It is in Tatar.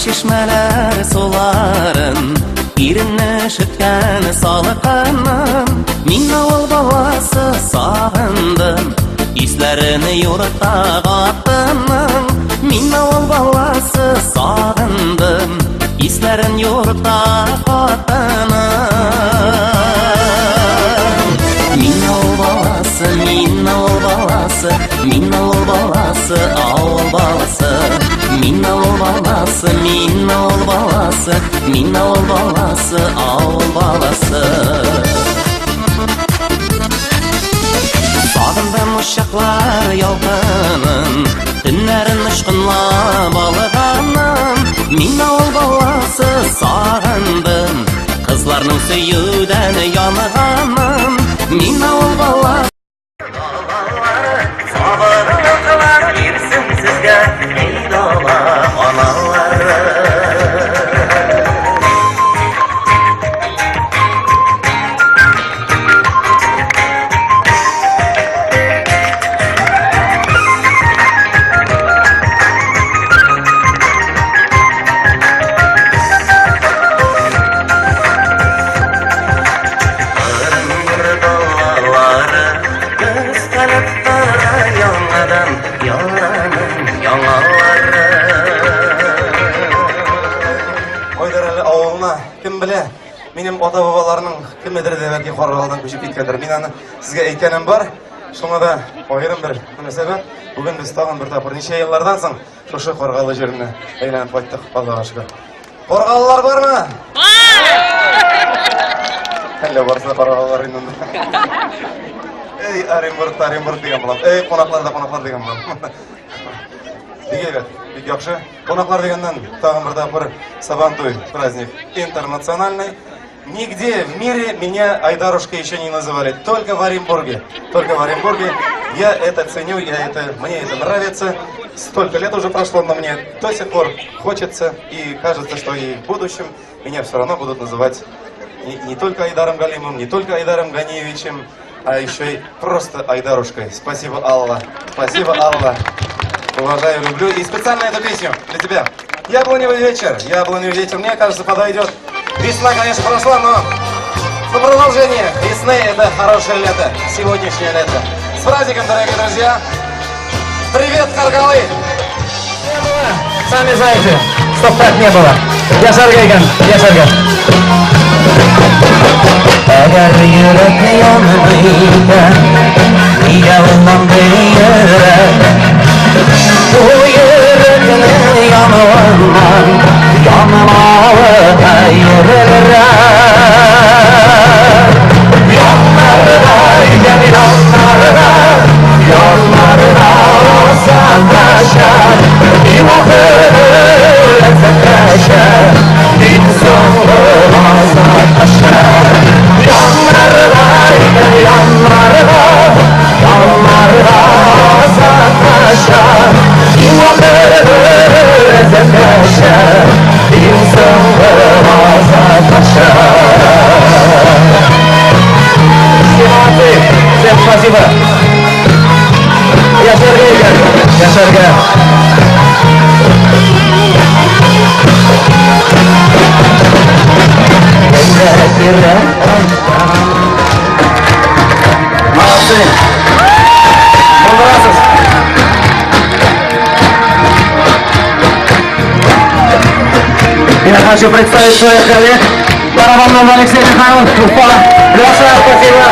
Чишмәләр суларын, иренне өшеткән салкынын. Мин авыл баласы сагындым, исләрен юрта хатынның. Мин авыл баласы сагындым, исләрен юрта хатынның. Мин авыл баласы, мин авыл баласы, мин авыл баласы, авыл баласы. Мин авыл баласы, мин авыл баласы, мин авыл баласы, авыл баласы. Сагындым учаклар ялкынын, төннәрен очкынлап алганын. Мин авыл баласы сагындым, кызларның сөюдән янганын. Мин авыл баласы. Сабырлыклар бирсен сезгә, эй дала аналары. Ырынбур далалары өстәлеп тора яңадан яңаның яңалары. Кайдыр әле авылына, кем белә, минем ата-бабаларның кемедер дә бәлки Каргалыдан күчеп киткәндер. Мин аны сезгә әйткәнем бар. Шуңа да аерым бер мөнәсәбәт. Бүген без тагын бер тапкыр ничә еллардан соң шушы Каргалы җиренә әйләнеп кайттык, Аллага шөкер. Каргалылар бармы? Әллә барысы да каргалылар инде монда. Эй, Оренбургта Оренбург дигән булам. Эй, кунаклар да кунаклар дигән булам. Бик әйбәт, бик яхшы. Кунаклар дигәннән тагын бер тапкыр Сабантуй праздник интернациональный. Нигде в мире меня Айдарушка еще не называли, только в Оренбурге. Только в Оренбурге. Я это ценю, мне это нравится. Столько лет уже прошло, но мне до сих пор хочется и кажется, что и в будущем меня все равно будут называть не только Айдаром Галимовым, не только Айдаром Ганиевичем, а еще и просто Айдарушкой. Спасибо, Алла. Спасибо, Алла. Уважаю, люблю. И специально эту песню для тебя. Яблоневый вечер. Яблоневый вечер, мне кажется, подойдет. Весна, конечно, прошла, но на продолжение весны это хорошее лето, сегодняшнее лето. С праздником, дорогие друзья! Привет, Каргалы! Сами знаете, чтоб так не было. Яшәргә икән, яшәргә. Әгәр йөрәк янмый икән, нигә ул мондый йөрәк? Бу йөрәкнең януыннан янмавы хәерлерәк. Яннарда икән, яннарда, яннарда озаккача, ни вакыт ләззәткәчә, иң соңгы азаткача. Яннарда икән, яннарда, яннарда озаккача, ни вакыт ләззәткәчә, иң соңгы азаткача. Все молодцы, всем спасибо. Яшәргә икән, яшәргә. Молодцы. Булдырасыз. Я хочу представить своих коллег. Барабанный Алексей Михайлов, Уфа. Леша, спасибо.